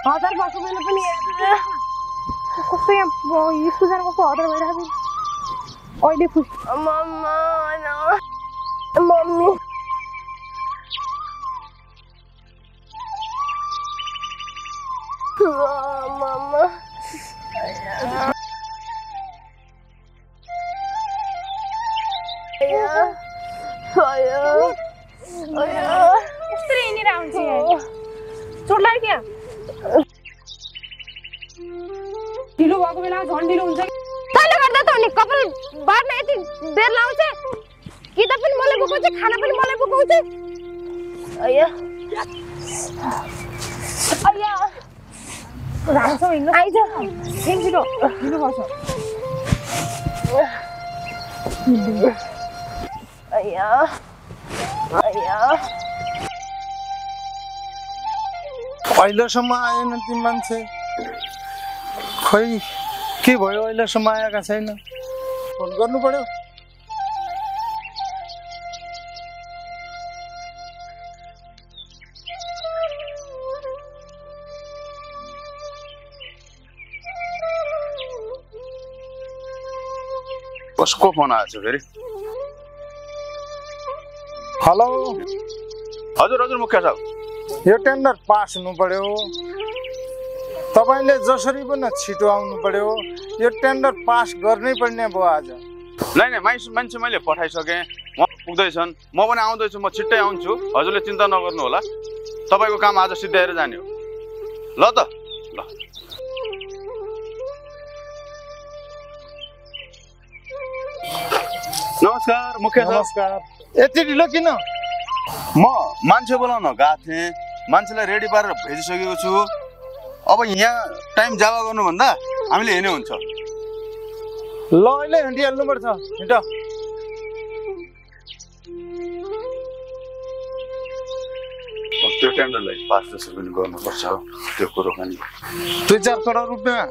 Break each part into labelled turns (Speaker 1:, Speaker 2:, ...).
Speaker 1: हजार भएको बेला पनि कस्तो यहाँ स्कुल जानु कस्तो हतार भइरहेको छ अहिले खुसी मम्मा मम्मी मम्मा
Speaker 2: कस्तो हिँडेर आउँछ चोट लाग्यो क्या ढिलो भएको बेला झन् ढिलो हुन्छ
Speaker 1: तैँले गर्दा त अनि कपाल बार्न यति बेर लाउँछ किताब पनि मलाई बोकाउँछ खाना पनि मलाई बोकाउँछ अయ్యా अయ్యा
Speaker 2: राम्रोसँग हिँड्नु
Speaker 1: आइज
Speaker 2: एकछिन ढिलो भएको
Speaker 1: अయ్యా अయ్యा
Speaker 3: अहिलेसम्म आएन ती मान्छे खै के भयो अहिलेसम्म आएका छैन फोन गर्नु पर्यो
Speaker 4: कसको फोन आएछ फेरि
Speaker 3: हेलो
Speaker 4: हजुर हजुर मुखिया साहब
Speaker 3: यो टेन्डर पास हुनु पर्यो तपाईले जसरी पनि छिटो आउनु पर्यो यो टेन्डर पास गर्नै पर्ने भयो आज
Speaker 4: नै नै मान्छे मैले पठाइसकेँ म पुग्दैछन् म पनि आउँदैछु म छिट्टै आउँछु हजुरले चिन्ता नगर्नु होला तपाईको काम आज सिद्ध्याएर जाने हो ल त ल नमस्कार मुखिया साहब
Speaker 3: नमस्कार यति ढिलो किन
Speaker 4: म मान्छे बोलाउन गएको थिएँ मान्छेलाई रेडी पारेर भेजिसकेको छु अब यहाँ टाइम जावा गर्नुभन्दा हामीले हिँड्ने हुन्छ
Speaker 3: ल अहिले हिँडिहाल्नुपर्छ हिँड
Speaker 4: त्यो टेन्डरलाई पास जसरी पनि गर्नुपर्छ त्यो कुरो पनि
Speaker 3: 2-4 करोड रुपियाँ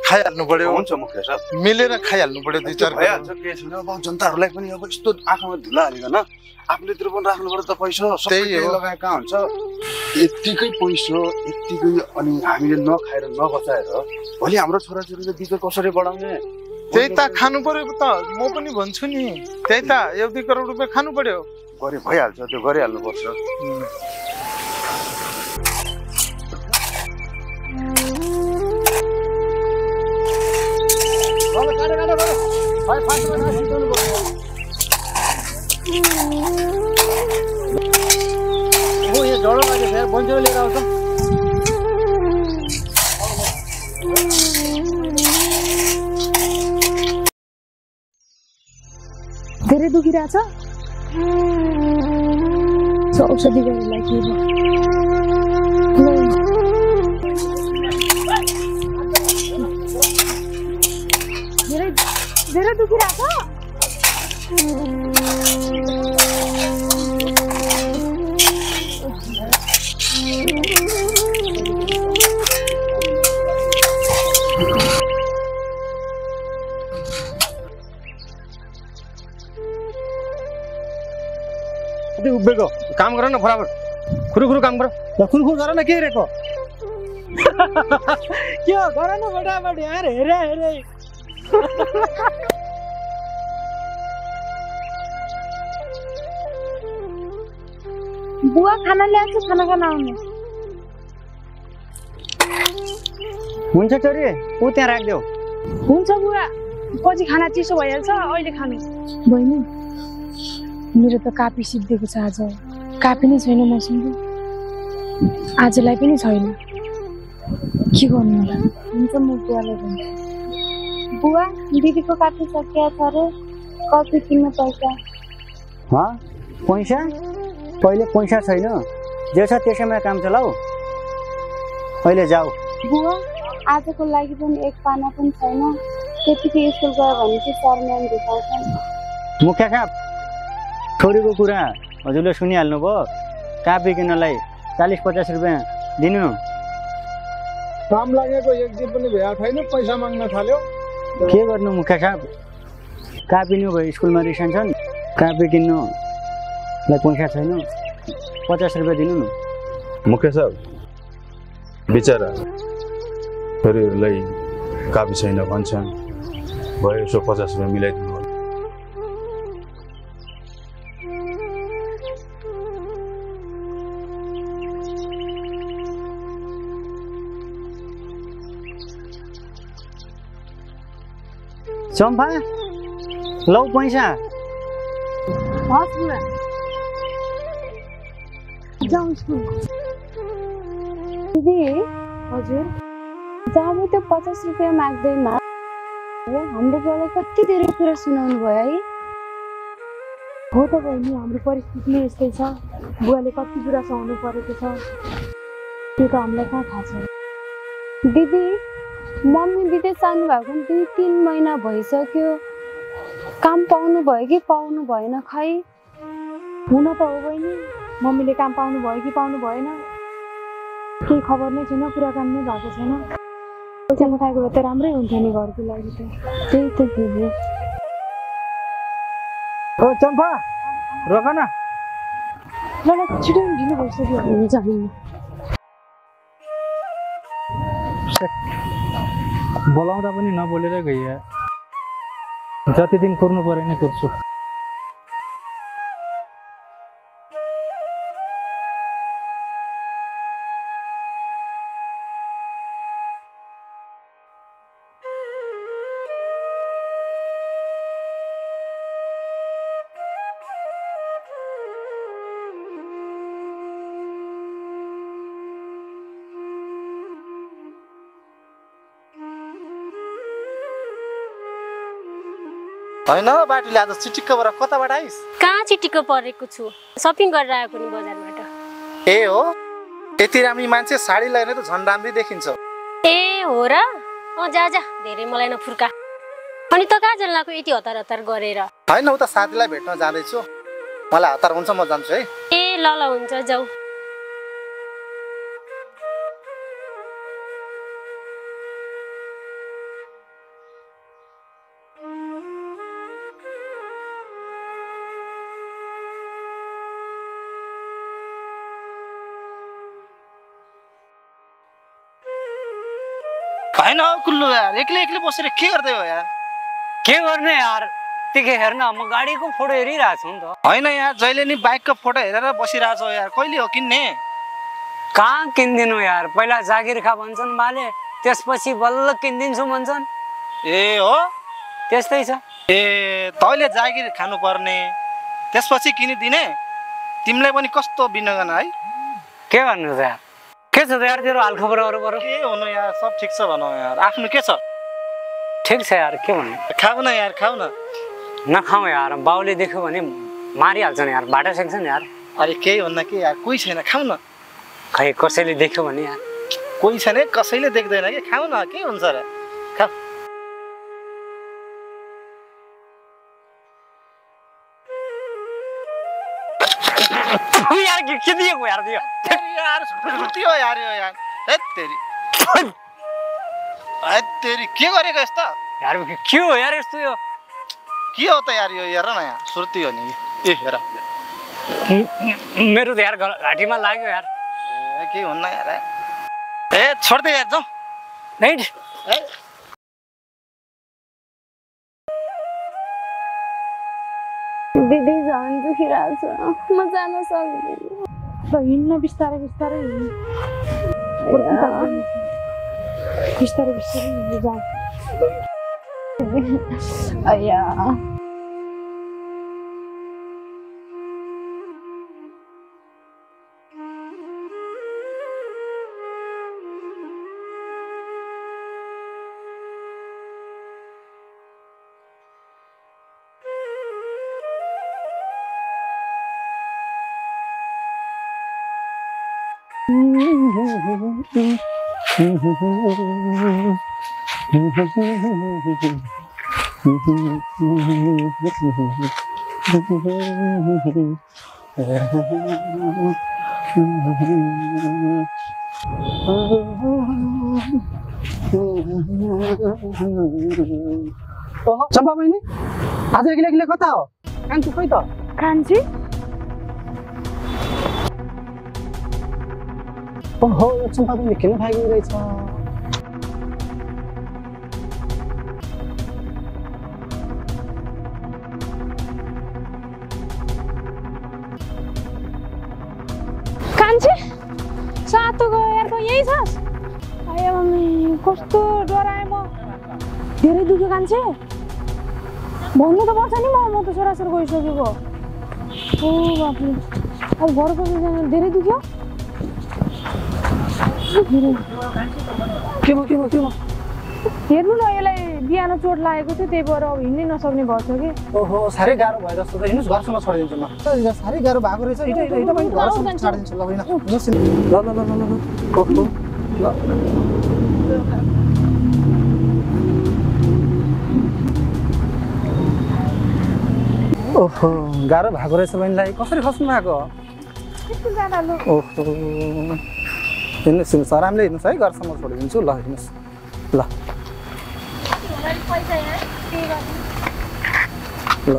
Speaker 3: खाइहाल्नु पर्यो
Speaker 4: हुन्छ मुखिया साहब
Speaker 3: मिलेर खाइहाल्नु पर्यो 2-4 करोड
Speaker 4: भइहाल्छ केही छैन अब जनताहरूलाई पनि अब यस्तो आँखामा धुला हालिकन आफूलेतिर पनि राख्नु पर्यो त पैसा सबै लगाएका हुन्छ यत्तिकै पैसा यत्तिकै अनि हामीले नखाएर नबचाएर भोलि हाम्रो छोराछोरीले बिजोग कसरी बढाउने
Speaker 3: त्यही त खानु पर्यो त म पनि भन्छु नि त्यही त 1-2 करोड रुपियाँ खानु पर्यो
Speaker 4: गरे भइहाल्छ त्यो गरिहाल्नु पर्छ
Speaker 3: यो झोडो लाग्यो फेरि बन्जो लिएर आउँछ
Speaker 2: धेरै दुखिरहेछ औषधि गरेलाई के धेरै दुखिरहेछ
Speaker 5: उभिएको काम गर न बराबर खुरुखुरु काम गर ल खुरुखुरु गर न के हेरेको
Speaker 3: के हो गर न फटाफट यार हेरे हेरे
Speaker 2: बुवा खाना ल्याएको छ खाना खान आउनु
Speaker 5: हुन्छ छोरी ऊ त्यहाँ राख्देऊ
Speaker 2: हुन्छ बुवा पछि खाना चिसो भइहाल्छ अहिले खानु बहिनी मेरो त कापी सिद्धिएको छ आज कापी नै छैन मसँग आजलाई पनि छैन के गर्नु होला हुन्छ म बुवालाई भन्छु बुवा दिदीको कापी सकिया छ रे कति किन्न पैसा
Speaker 5: पैसा पहिले पैसा छैन जे छ त्यसैमा काम चलाऊ अहिले जाऊ
Speaker 2: बुवा आजको लागि पनि एक पाना पनि छैन त्यतिकै स्कुल गयो भने चाहिँ सर म्याम भेटाउँछन्
Speaker 5: मुखिया साहब छोरीको कुरा हजुरले सुनिहाल्नु भयो कापी किन्नलाई 40-50 रुपियाँ दिनु
Speaker 3: काम लागेको एक दिन पनि भ्या छैन पैसा माग्न थाल्यो
Speaker 5: के गर्नु मुखिया साहब कापी नु भयो स्कुलमा रिसान्छन् कापी किन्नुलाई पैसा छैन 50 रुपियाँ दिनु न
Speaker 4: मुखिया साहब बिचरा छोरीहरूलाई कापी छैन भन्छन् भयो यसो 50 रुपियाँ मिलाइदिनु
Speaker 5: चम्पा लौ पैसा
Speaker 2: हस् बुवा जाउँ स्कुल
Speaker 1: दिदी
Speaker 2: हजुर
Speaker 1: जाबु त 50 रुपियाँ माग्दैन हाम्रो बुवाले कति धेरै कुरा सुनाउनु भयो है
Speaker 2: हो त बहिनी हाम्रो परिस्थिति नै यस्तै छ बुवाले कति कुरा सहनु परेको छ त्यो त हामीलाई कहाँ थाहा छ
Speaker 1: दिदी मम्मी विदेश जानु भएको 2-3 महिना भइसक्यो काम पाउनु भयो कि पाउनु भएन खै
Speaker 2: हुन त हो बहिनी मम्मीले काम पाउनु भयो कि पाउनु भएन केही खबर नै छैन कुराकानी नै भएको छैन पैसा उठाएको भए त राम्रै हुन्थ्यो नि घरको लागि त
Speaker 1: त्यही त दिदी
Speaker 3: ओ चम्पा रोक न
Speaker 2: ल छिटो ढिलो भइसक्यो
Speaker 1: हुन्छ हुन्छ
Speaker 3: बोलाउँदा पनि नबोलेरै गइया जति दिन कुर्नु पर्यो नि कुर्छु
Speaker 6: हैन बाटोले आज चिटिक्कबाट कताबाट आइस
Speaker 7: कहाँ चिटिक्क परेको छु सपिङ गरेर आएको नि बजारबाट
Speaker 6: ए हो यति राम्री मान्छे साडी लगाएर त झन् राम्री देखिन्छ
Speaker 7: ए हो र जा जा धेरै मलाई नफुर्का अनि त कहाँ जल्लाको यति हतार हतार गरेर
Speaker 6: हैन उता साथीलाई भेट्न जाँदैछु मलाई हतार हुन्छ म जान्छु है
Speaker 7: ए ल ल हुन्छ जाऊ
Speaker 6: हैन कुल्लु यार एक्लै बसेर के गर्दै हो यार
Speaker 5: के गर्ने यार तिखे हेर्न म गाडीको फोटो हेरिरहेको छु नि त
Speaker 6: हैन यार जहिले नि बाइकको फोटो हेरेर बसिरहेछौ यार कहिले हो किन्ने
Speaker 5: कहाँ किन्दिनु यार पहिला जागिर खा भन्छन् बाले त्यसपछि बल्ल किन्दिन्छु भन्छन्
Speaker 6: ए हो
Speaker 5: त्यस्तै छ
Speaker 6: ए तैले जागिर खानु पर्ने त्यसपछि किनिदिने तिमीलाई पनि कस्तो बिनगन है
Speaker 5: के भन्नु त यार के छ त यार तेरो हालखबरहरू बरु
Speaker 6: के हुनु यार सब ठिक छ भनौ यार आफ्नो के छ
Speaker 5: ठिक छ यार के भन्नु
Speaker 6: खाऊ न यार खाऊ न
Speaker 5: नखाऊ यार बाउले देख्यो भने मारिहाल्छ नि यार बाटो सेक्छ नि यार
Speaker 6: अरे केही हुन्न के यार कोही छैन खाऊ न
Speaker 5: खै कसैले देख्यो भने यार
Speaker 6: कोही छैन कसैले देख्दैन के खाऊ न के हुन्छ र खाऊ
Speaker 5: यार के दिएको यार दियो
Speaker 6: यार सुर्ती हो यार यो यार हेत तेरी के गरेको यस्तो
Speaker 5: यार के हो यार यस्तो यो
Speaker 6: के हो त यार यो हेर न यार सुर्ती हो नि ए हेर
Speaker 5: मेरो त यार घाँटीमा लाग्यो यार
Speaker 6: ए के हुन्न यार ए छोड्दे यार जाऊ
Speaker 5: नहीं
Speaker 1: दिदी झन् दुखिरहेछ म जान सक्दिनँ
Speaker 2: ल हिँड्न बिस्तारै बिस्तारै बिस्तारै बिस्तारै जाऊ
Speaker 1: अया
Speaker 6: चम्पा बहिनी आज एक्लै एक्लै कता हो कान्छी खोइ त
Speaker 2: कान्छी
Speaker 6: ओहो यो चम्पा पनि किन भागी रहेछ
Speaker 2: कान्छे सातो गएको यही छस् आयो मम्मी कस्तो डराए म धेरै दुख्यो कान्छे भन्नु त पर्छ नि म त सरासर गइसकेको ओ बाफले अब घरको धेरै दुख्यो
Speaker 6: के भयो
Speaker 2: हेर्नु न यसलाई बिहान चोट लागेको थियो त्यही भएर अब हिँड्नै नसक्ने भएछ कि
Speaker 6: ओहो साह्रै गाह्रो भयो जस्तो त हिँड्नुहोस् घरसम्म छोडिदिन्छु म साह्रै गाह्रो भएको रहेछ हिँड पनि घरसम्म छाडिदिन्छु ल होइन हिँड्नुहोस् ल ओहो ल ओहो गाह्रो भएको रहेछ बहिनीलाई कसरी खस्नु भएको ओहो हिँड्नुहोस् आरामले हिँड्नुहोस् है घरसम्म छोडिदिन्छु ल हिँड्नुहोस् ल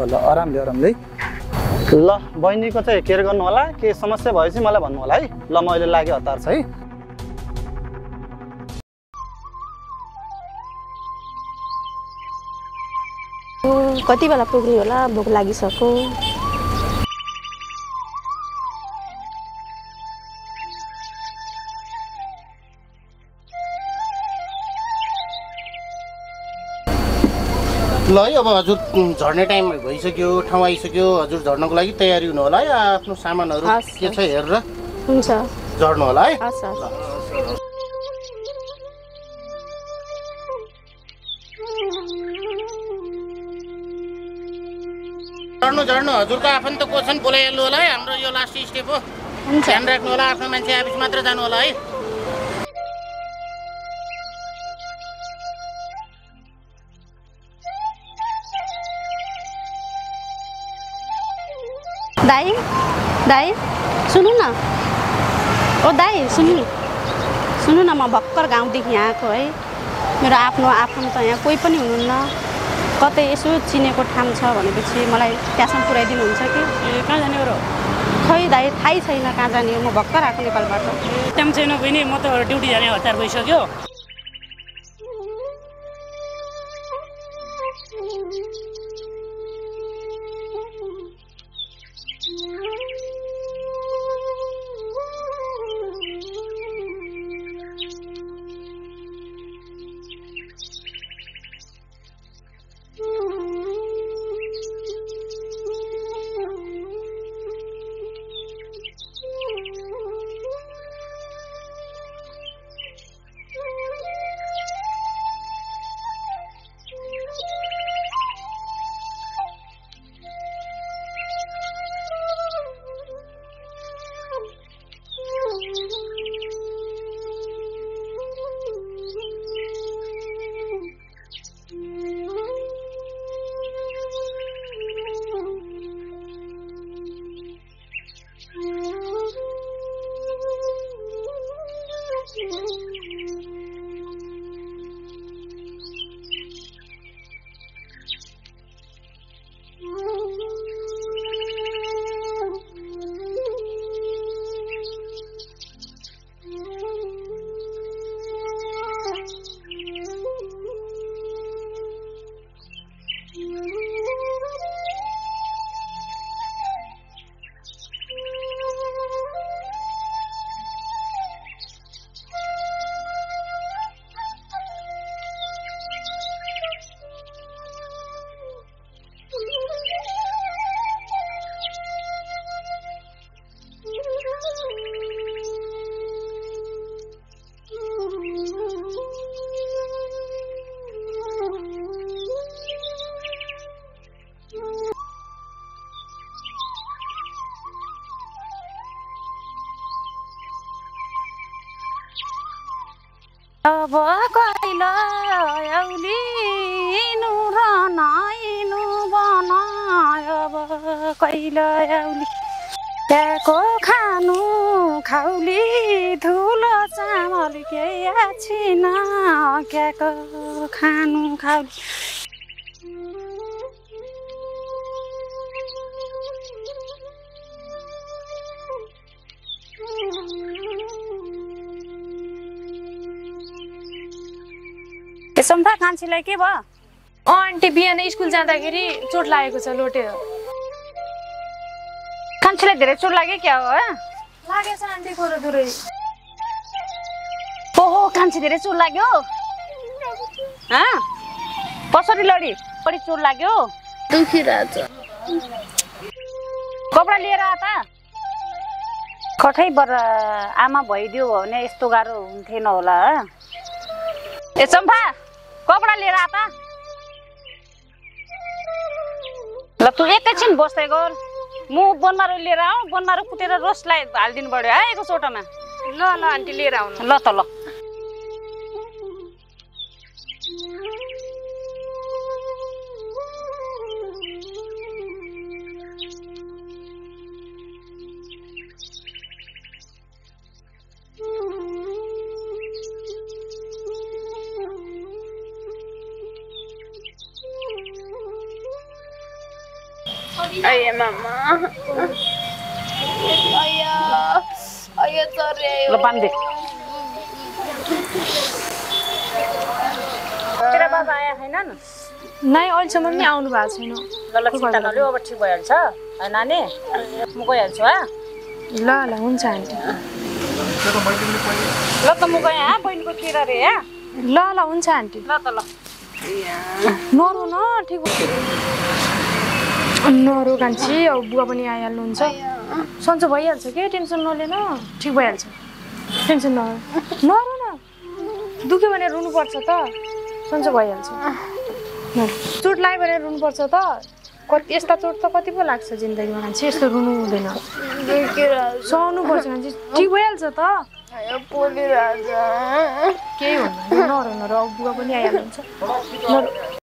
Speaker 6: ल आरामले ल बहिनीको चाहिँ केयर गर्नु होला के समस्या भएपछि मलाई भन्नु होला है ल म अहिले लाग्यो हतार छ है
Speaker 8: कति बेला पुग्ने होला भोक लागिसक्यो
Speaker 9: ल है अब हजुर झर्ने टाइम भइसक्यो ठाउँ आइसक्यो हजुर झर्नको लागि तयारी हुनु होला है आफ्नो सामानहरू के छ हेरेर
Speaker 8: हुन्छ
Speaker 9: झर्नु होला है झर्नु हजुरको आफन्त को छन् बोलाइहाल्नु होला है हाम्रो यो लास्ट स्टेप हो ध्यान राख्नु होला आफ्नो मान्छे आएपछि मात्र जानु होला है
Speaker 8: दाई सुन्नु न ओ दाई सुन्नु न म भर्खर गाउँदेखि आएको है मेरो आफ्नो त यहाँ कोही पनि हुनुहुन्न कतै यसो चिनेको ठाउँ छ भनेपछि मलाई त्यहाँसम्म पुऱ्याइदिनुहुन्छ कि
Speaker 10: कहाँ जाने हो र
Speaker 8: खै दाई थाहै छैन कहाँ जाने हो म भर्खर आएको नेपालबाट
Speaker 10: टाइम छैन बहिनी म त ड्युटी जाने हतार भइसक्यो
Speaker 8: अब कहिले आउलिनु र नआइनु बनाय अब कहिले आउली त्यहाँको खानु खाउली धुलो चामल केही छैन क्याको खानु खाउली सम्भा कान्छीलाई के भयो?
Speaker 2: आन्टी बिहान स्कुल जाँदाखेरि चोट लागेको छ लोटे
Speaker 8: कान्छीलाई धेरै चोट लाग्यो क्या हो?
Speaker 2: लागेछ आन्टी खोरो दुरै
Speaker 8: ओहो कान्छी धेरै चोट लाग्यो कसरी लडी बढी चोट लाग्यो
Speaker 1: दुखिरहेछ
Speaker 8: कपडा लिएर आ त कठैबाट आमा भइदियो भने यस्तो गाह्रो हुन्थेन होला ए चम्पा कपडा लिएर आ त ल तू एकैछिन बस्दै गर म बनमारो लिएर आऊ बनमारो कुटेर रोसलाई हालिदिनु पर्यो है एक चोटोमा
Speaker 2: ल ल आन्टी लिएर आउनु
Speaker 8: ल त ल
Speaker 1: Ayah mama. Ayah sorry.
Speaker 8: ल बाँधे तेरा बाबा आया छैनन्
Speaker 2: नाइ अहिलेसम्म पनि आउनु भएको छैन
Speaker 8: ल ल चिन्ता नलिऊ अब ठिक भइहाल्छ नानी म गइहाल्छु है
Speaker 2: ल ल हुन्छ आन्टी
Speaker 8: ल त म गएँ बहिनीको केरा रे
Speaker 2: ल ल हुन्छ आन्टी
Speaker 8: ल त ल
Speaker 2: नरो न ठिक नरो कान्छी अब बुवा पनि आइहाल्नुहुन्छ सन्चो भइहाल्छ के टेन्सन नलिन ठिक भइहाल्छ टेन्सन नरो न दुख्यो भने रुनुपर्छ त सन्चो भइहाल्छ चोट लाग्यो भने रुनुपर्छ त कति यस्ता चोट त कति पो लाग्छ जिन्दगीमा मान्छे यस्तो रुनु हुँदैन सहनुपर्छ मान्छे ठिक भइहाल्छ त केही हुँदैन नरो नरो अब बुवा पनि आइहाल्नुहुन्छ